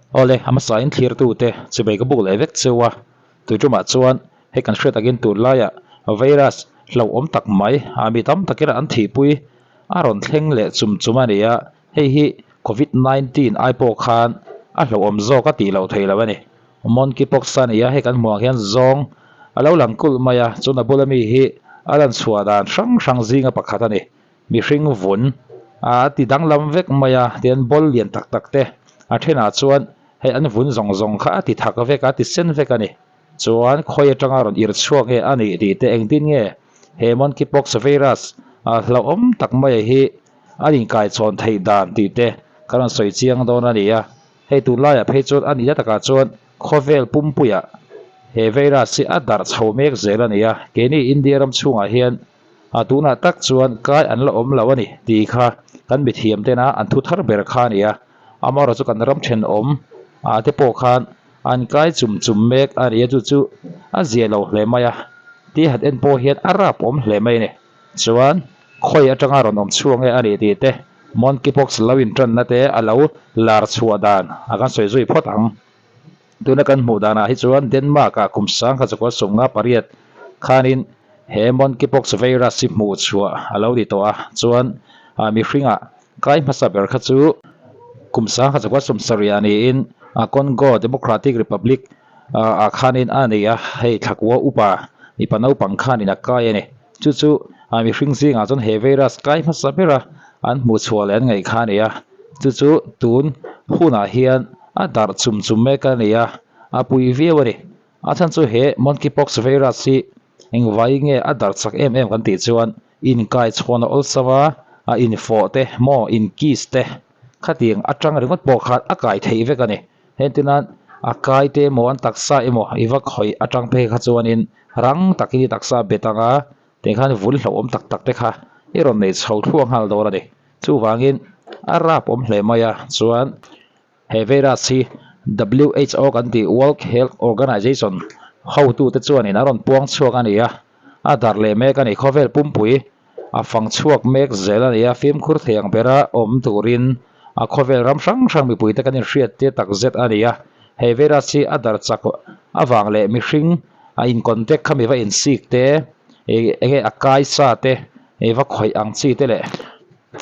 Awle, a hmasain thlirtute chibei ka buk leh vek cheu a, tuiṭumah chuan hei kan hriat takin tunlaiah virus hlauhawm tak mai a mi tam takin an thihpui a rawn thleng leh chum chum a ni a, hei hi covid 19 ai pawh khan a hlauhawm zawk a tih loh theih loh a ni. Monkeypox a ni a, hei kan hmuh ang hian zawng a lo lang kulh mai a, chuan a bula mi hi a lan chhuah dan hrang hrang zinga pakhat a ni. Mihring vun a ti danglam vek mai a, tian ball lian tak tak te a thenah chuan hei an vun zawng zawng kha a ti thak vek a, a ti sen vek a ni. Chuan khawi atanga rawn irh chhuak nge a nih tih te engtin nge he monkeypox virus hlauhawm tak mai hi a inkaichhawn theih dan tih te kan rawn sawi chiang dawn a ni a. Hei tunlaiah phei chuan a nihna takah chuan khawvel pumpuiah he virus hi a darh chho mek zel a ni a, keini India ram chhungah hian A tunah tak chuan kai an la awm lo a ni tih kha kan mithiam tena an thu thar ber kha a ni a, amaherawh chu kan ram thenawm ah te pawh khan an kai chum chum mek a ni a, chu chu a zia lo hle mai a, ti han en pawh hian a rap awm hle mai a ni. Chuan khawi atanga rawn awm chhuak nge a ni tih te monkeypox lo intanna te a lo lar chhuah dan a kan sawi zui phawt ang. Tuna kan hmuh danah hi chuan Denmark-ah kum 1958 khanin he monkeypox virus hi hmuh chhuah a lo ni tawh a, chuan mihringah kai hmasa ber kha chu kum 1970 niin Congo Democratic Republic ah khanin a nei a, hei thlakua upa mipa naupang khanin a kai a ni. Chu chu mihring zingah chuan he virus kai hmasa bera an hmuh chhuah leh an ngaih kha a ni a, chu chu tun hunah hian a darh chum chum mek a ni a, a pui viau a ni. A chhan chu he monkeypox virus hi engvai nge a darh chak em em kan tih chuan inkai chhuahna awlsam a, a infawh te maw inkiss te khatiang atang ringawt pawh khan a kai theih vek a ni. Hentinan a kai te emaw an taksa emaw i va khawih atang phei kha chuanin rang takin i taksa bet anga tih khan vul hlauhawm tak tak te kha i rawn nei chho thluak nghal dawn a ni. Chuvangin a rap awm hle mai a, chuan he virus hi WHO kan tih World Health Organization hotute chuanin a rawn puang chhuak a ni a, a darh leh mek a ni. Khawvel pumpui a fang chhuak mek zel a ni a, fimkhur thei ang bera awm turin a khawvel ram hrang hrang mipuite kan inhriat tir tak zet a ni a. He virus hi a darh chak avang leh mihring a in contact kha mi va insik te, enge a kai sa te, i va khawih ang chi te leh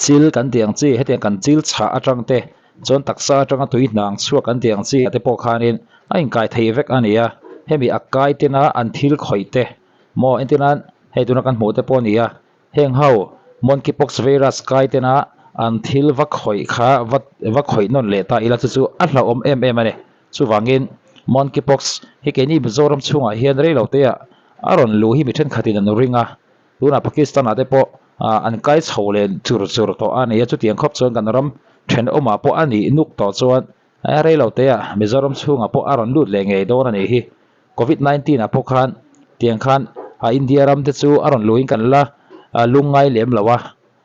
chil kan tih ang chi hetiang kan chil chhah atang te chuan taksa atanga tui hnang chhuak kan tih ang chi ah te pawh khanin a inkai thei vek a ni a, hemi a kai tena an thil khawih te maw entirnan hei tuna kan hmuh te pawh a ni a, heng ho monkeypox virus kai tena an thil va khawih kha va va khawih nawn leh ta ila chu chu a hlauhawm em em a ni. Chuvangin monkeypox hi keini Mizoram chhungah hian rei lo te ah a rawn luh hi mi thenkhatin an ring a. Tunah Pakistan ah te pawh an kai chho leh chur chur tawh a ni a, chutiang khawp chuan kan ram thenawmah pawh a nih nuk tawh chuan rei lo te ah Mizoram chhungah pawh a rawn lut leh ngei dawn a nih hi. Covid 19 ah pawh khan tiang khan India ram te chu a rawn luhin kan la lungngai lem lo a,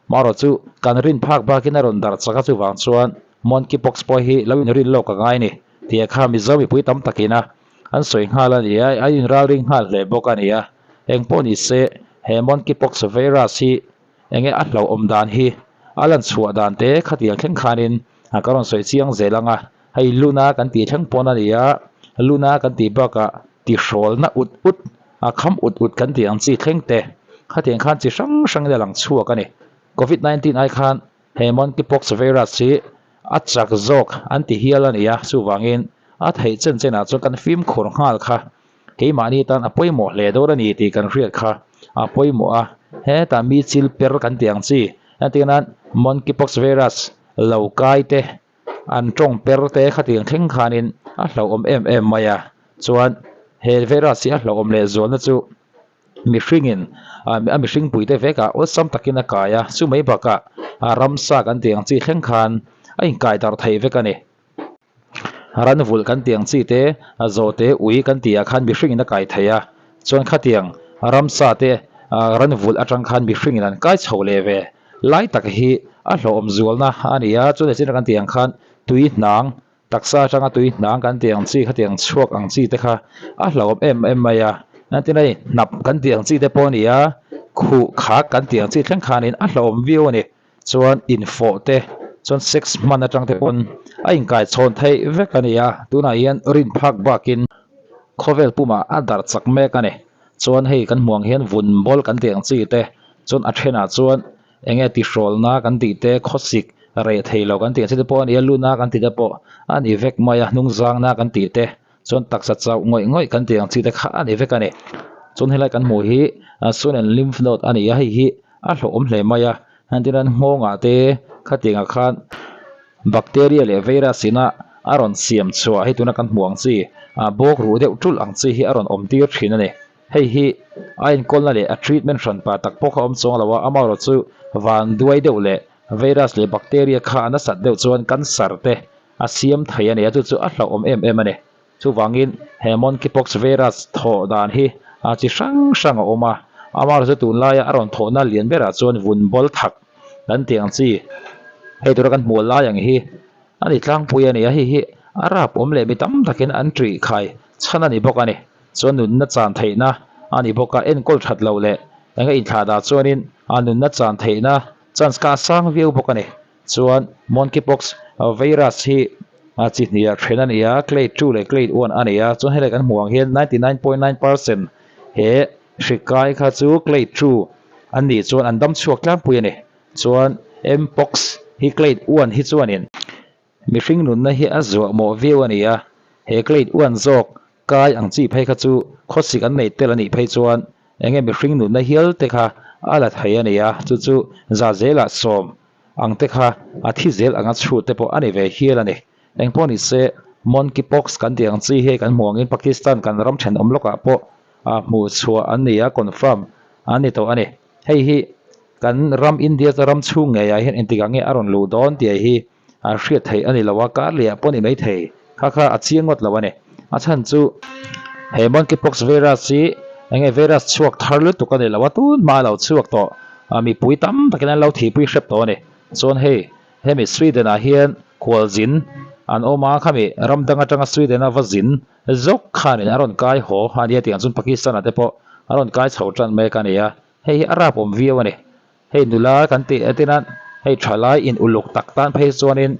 marawh chu kan rin phak bakin a rawn darh chak a chuvang chuan monkeypox pawh hi lo inrin lawk a ngai a ni tih kha Mizo mipui tam takin a an sawi nghal a ni a, a inralring nghal hle bawk a ni a. Eng pawh ni se, he monkeypox virus hi enge a hlauhawm dan hi a lan chhuah dan te khatiang thleng khanin ka rawn sawi chiang zel ang a. Hei luna kan tih thleng pawn a ni a, luna kan tih bakah tihrawlna ut ut, a kham ut ut kan tih ang chi thleng te khatiang khan chi hrang hrangin a lang chhuak a ni. Covid 19 ai khan He monkeypox virus hi a chak zawk an ti hial a ni a, chuvangin a theih chen chenah chuan kan fimkhur nghal kha keimahni tan a pawimawh hle dawn a ni tih kan hriat kha a pawimawh a, hetah mi chil per kan tih ang chi entir nan monkeypox virus lo kai te an tawng per te khatiang thleng khanin a hlauhawm em em mai a, chuan he virus hi a hlauhawm lehzualna chu. Mihringin a mihring puite vekah awlsam takin a kai a, chu mai bakah ramsa kan tih ang chi thleng khan a inkai darh thei vek a ni. Ran vulh kan tih ang chi te, zawhte ui kan tih ah khan mihringin a kai thei a, chuan khatiang ramsa te ran vulh atang khan mihringin an kai chho leh ve lai tak hi a hlawhawm zualna a ni a, chuan echin kan tih ang khan tui hnang Taksa atanga tui hnang kan tih ang chi khatiang chhuak ang chi te kha a hlauhawm em em mai a, engtin hei hnap kan tih ang chi te pawh a ni a, khuh khak kan tih ang chi thleng khanin a hlauhawm viau a ni. Chuan infawh te, Chuan sex hman atang te pawn a inkai chhawn theih vek a ni a, tunah hian rin phak bakin khawvel pumah a darh chak mek a ni. Chuan hei kan hmuh ang hian vun bawl kan tih ang chi te chuan a thenah chuan eng nge tihrawlna kan tih te khawsik reh thei lo kan tih ang chi te pawh a ni a, luna kan tih te pawh a ni vek mai a, hnungzangna kan tih te chuan taksa chauh ngawih ngawih kan tih ang chi te kha a ni vek a ni. Chuan helai kan hmuh hi swollen lymph node a ni a, hei hi a hlauhawm hle mai a. Entirna nghawngah te khatiangah khan bacteria leh virus ina a rawn siam chhuah hei tuna kan hmuh ang chi ah bawk ruh deuh tul ang chi hi a rawn awm tir thin a ni. Hei hi a enkawlna leh a treatment hran pa tak pawh kha a awm chuang lo a, amaherawhchu van duai deuh leh virus leh bacteria kha a nasat deuh chuan cancer te a siam thei a ni a, chu chu a hlauhawm em em a ni. Chuvangin he monkeypox virus thawh dan hi chi hrang hrang a awm a, amaherawhchu tunlaia a rawn thawhna lian berah chuan vun bawl thak kan tih ang chi hei tura kan hmuh lai ang hi a ni tlangpui a ni a, hei hi a rap awm leh mi tam takin an ṭih khai chhan a ni bawk a ni. Chuan nunna chan theihna a ni bawk a, enkawl that loh leh eng a inthlah dah chuanin a nunna chan theihna chance kha a sang viau bawk a ni. Chuan monkeypox virus hi chi hnih then a ni a, clade 2 leh clade 1 a ni a, chuan helai kan hmuh ang hian 99.9% he hri kai kha chu clade 2 an nih chuan an dam chhuak tlangpui a ni. Chuan mpox hi clade 1 hi chuanin mihring nunna hi a zuah mawh viau a ni a, he clade 1 zawk kai ang chi phei kha chu khawsik an nei tel a nih phei chuan enge mihring nunna hial te kha a la thei a ni a, chu chu za zelah sawm ang te kha a thi zel anga chhut te pawh a ni ve hial a ni. Engpawh ni se, Monkeypox kan tih ang chi hi kan hmuh angin Pakistan kan ram thenawm lawkah pawh hmuh chhuah an ni a, confirm an ni tawh a ni. Hei hi kan ram India ram chhung ngeiah hian engtikah nge a rawn luh dawn tih hi a hriat theih a ni lo a, kar leh ah pawh ni mai thei kha kha a chiang ngawt lo a ni. A chhan chu he monkeypox virus hi eng nge virus chhuak thar lutuk a ni lo a, tun hma a lo chhuak tawh mipui tam takin an lo thihpui hrep tawh a ni. Chuan hei hemi Sweden ah hian khualzin an awm a, khami ram dang atanga Sweden a va zin zawk khanin a rawn kai haw a nia tih ang chuan Pakistan ah te pawh a rawn kai chho tan mek a ni a, hei hi a rap awm viau a ni. Hei nula kan tih etin a, hei thalai in uluk tak tan phei chuanin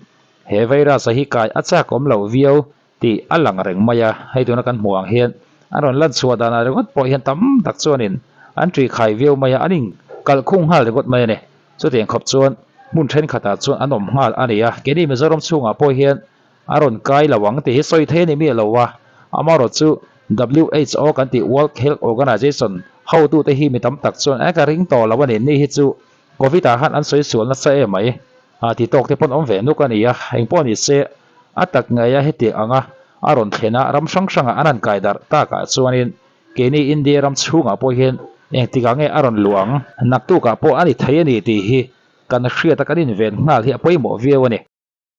he virus a hi kai a chak awm loh viau tih a lang reng mai a, hei tuna kan hmuh ang hian an rawn lan chhuah danah ringawt pawh hian tam tak chuanin an ṭih khai viau mai a, an in kalh khung nghal ringawt mai a ni. Chutiang khawp chuan hmun thenkhatah chuan an awm nghal a ni a, keini Mizoram chhungah pawh hian a rawn kai lo ang tih hi sawi thei a ni miah lo a, amaherawh chu WHO kan tih World Health Organization hotute hi mi tam tak chuan e ka ring tawh lo a ni, ni hi chu Covid ah khan an sawi sual nasa em mai a ti tawk te pawn awm ve nuk a ni a, engpawh ni se a tak ngei a heti anga a rawn thlen a ram hrang hrangah an han kai darh takah chuanin keini India ram chhungah pawh hian engtikah nge a rawn luh ang, naktukah pawh a ni thei a ni tih hi kan hriat a kan inven nghal hi a pawimawh viau a ni.